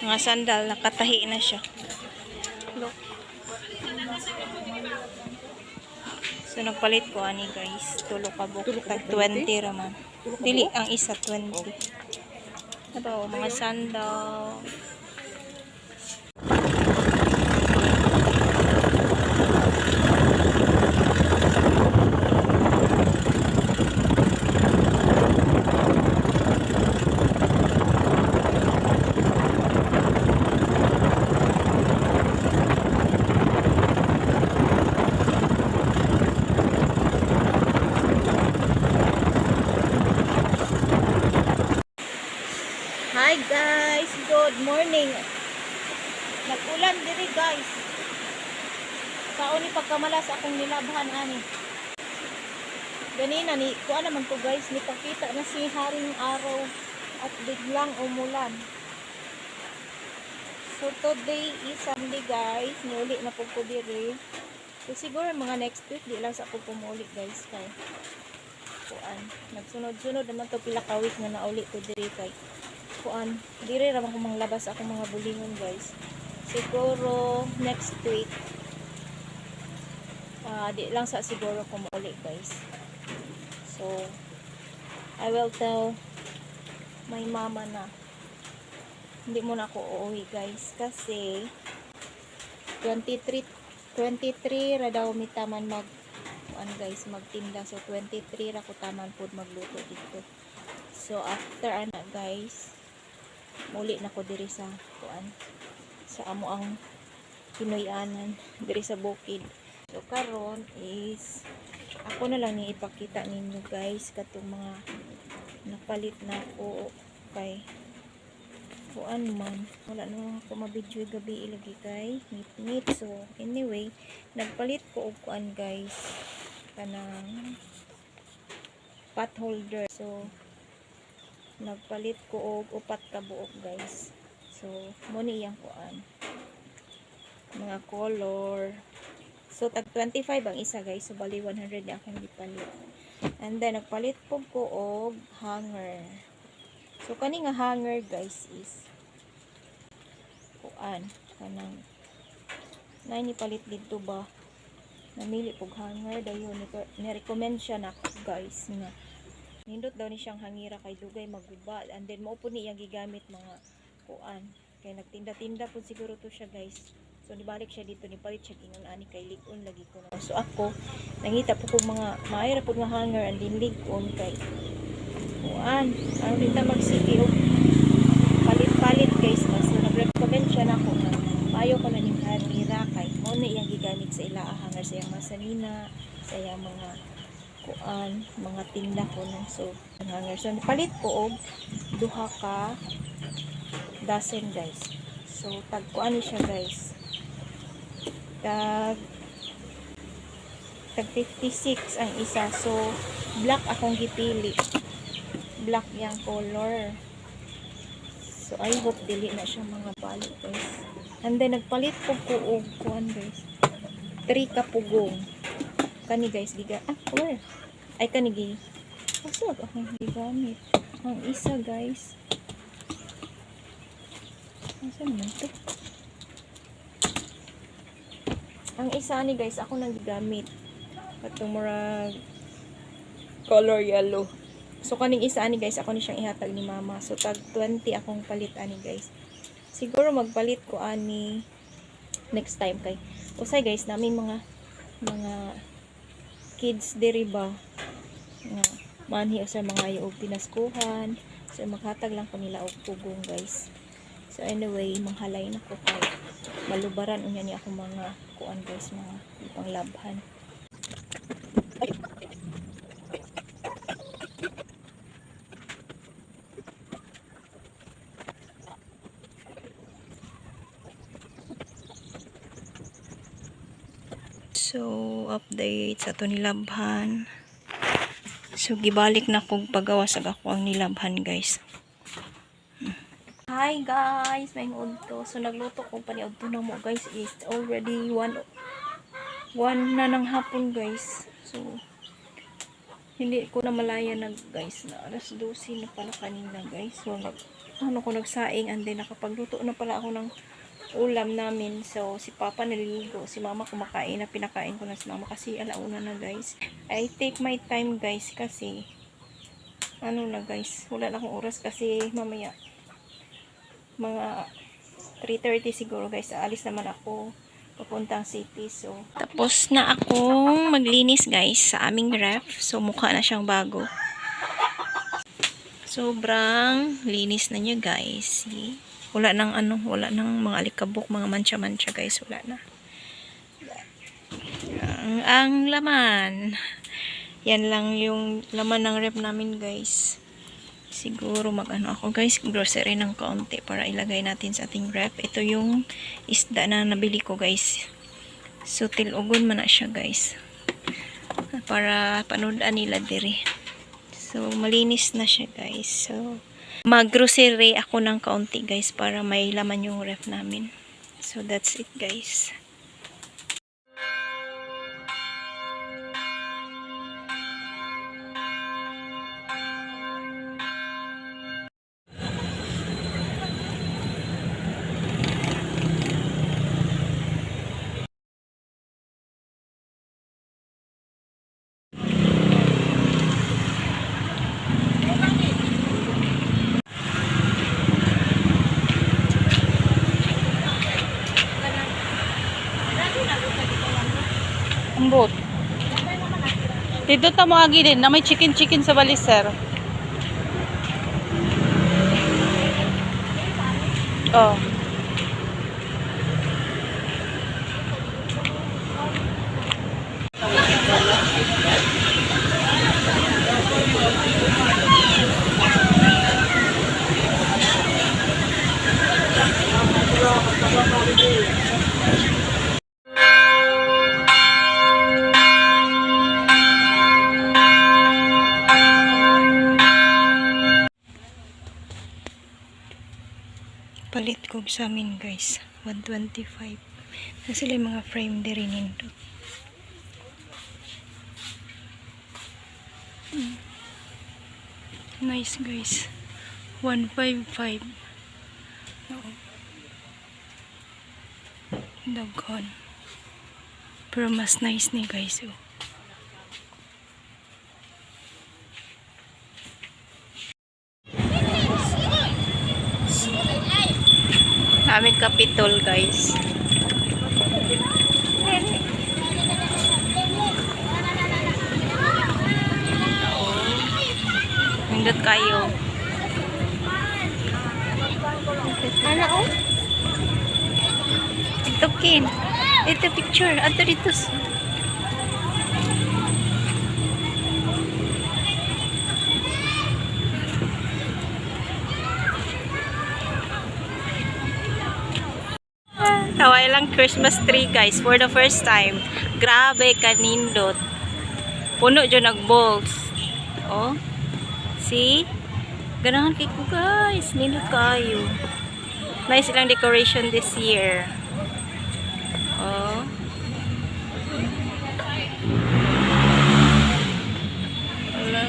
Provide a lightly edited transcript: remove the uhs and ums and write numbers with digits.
Mga sandal, nakatahi na siya. Look. So, nagpalit ko ani, guys. Tulo ka buok. Tag 20 raman. Dili, ang isa 20. Ito, mga sandal. Hi guys, good morning. Nag-ulan diri, guys. Sao ni pagkamalas akong nilabhan ani. Ganina ni kuan naman ko, guys, ni pakita na si Haring Araw at biglang umulan. So today is Sunday, guys, niuli na po ko diri. So siguro mga next week di lang sa ako pumuli, guys, kay kuan. Nagsunod-sunod naman to pila ka week nga nauli ko diri kay kuan, diri ra man ko manglabas akong mga bulingon, guys. Siguro next week, ah, di lang sa siguro ko mauli, guys. So I will tell my mama na hindi muna ako uuwi, guys, kasi 23 23 ra daw mitaman mag kuan, guys, magtinda. So 23 ra ko taman pud magluto dito. So after ana, guys, muli na ko diri sa kuan, sa amo ang Pinoy-anan diri sa bukid. So karon is ako na lang ni ipakita ninyo, guys, katong mga napalit na ako kay kuan man, wala na ako mabidyo gabi ilagi kay ngit. So anyway, nagpalit ko og kuan, guys, kanang pot holder. So nagpalit ko og upat ka buok, guys. So mo ni iyang kuan, mga color. So tag 25 ang isa, guys. So bali 100 ni akong gipalit. And then nagpalit pud ko og hanger. So kani nga hanger, guys, is kuan, kanang nay ni palit didto ba, namili pog hanger dayon ni, ni-recommend siya nako, guys, nga nindot daw ni siyang hangira kay dugay maguba, and then mao pud ni iyang gigamit mga kuan kay nagtinda-tinda pud siguro to siya, guys. So nibalik siya dito, nipalit siya ingon ani kay lig-on lagi ko. So ako nangita po kog mga maayo ra pud nga hanger and then lig-on kay kuan aron di ta magsige og palit-palit, guys ba. So nag-recommend siya nako nga maayo ko na ning hangira kay mao na iyang gigamit sa ila hanger, sa iyang mga sanina, sa iyang mga kuan, mga tinda ko no. So ang hanger, so nipalit ko og duha ka dozen, guys. So tag kuan ni siya, guys, tag tag 56 ang isa. So black akong gipili, black yang color. So I hope dili na siya mga balik, guys. And then nagpalit ko og kuan, guys, 3 ka pugong. Kani, guys, giga ah where ay kani gi asa akong gigamit ang isa, guys. Asa naman to ang isa ni, guys? Ako nang gigamit katong murag color yellow. So kaning isa ani, guys, ako ni siyang ihatag ni mama. So tag 20 akong palit ani, guys. Siguro magpalit ko ani next time kay usay, guys, namin mga kids diri ba nga manhi usay mga og pinaskuhan. So maghatag lang ko nila og pugong, guys. So anyway, manghalay na ko kay malubaran unya ni ako mga kuan, guys, mga panglabhan. So, update sa ato nilabhan. So, gibalik na kog pagawas ag ako ang nilabhan, guys. Hi guys, may udto. So, nagluto ko pa ni udto na mo, guys. It's already 1 na ng hapon, guys. So, hindi ko na malaya na, guys, na alas 12 na pala kanina, guys. So, nag Ano ko nagsaing and then nakapagluto na pala ako ng ulam namin. So, si Papa naliligo, si Mama kumakain na, pinakain ko na si Mama kasi alauna na, guys. I take my time, guys, kasi ano na, guys, wala na akong oras kasi mamaya mga 3:30 siguro, guys, aalis naman ako papuntang city. So, tapos na akong maglinis, guys, sa aming ref. So, mukha na siyang bago. Sobrang linis na niya, guys. See? Wala nang ano, wala nang mga alikabok, mga mancha-mancha, guys. Wala na. Ang laman. Yan lang yung laman ng ref namin, guys. Siguro mag-ano ako, guys, grocery ng kaunti para ilagay natin sa ating ref. Ito yung isda na nabili ko, guys. So, tilugon man na siya, guys. Para panudan nila diri. So, malinis na siya, guys. So, mag-grocery ako ng kaunti, guys, para may laman yung ref namin. So, that's it, guys. Ambot. Dito ta mo agi din na may chicken chicken sa baliser. Oh. Palit ko sa amin, guys. 125. Na sila yung mga frame diri nindot. Nice, guys. 155. Oo. Daghan. Pero mas nice ni, guys. Oh. Aming kapitol, guys. Nindot kayo. Ano oh? Ito kin. Ito picture. Ato dito. Taway lang Christmas tree, guys, for the first time. Grabe kanindot. Puno dyan nag balls. Oh. See? Ganahan kay ko, guys. Nindot kayo. Nice lang decoration this year. Oh. Wala.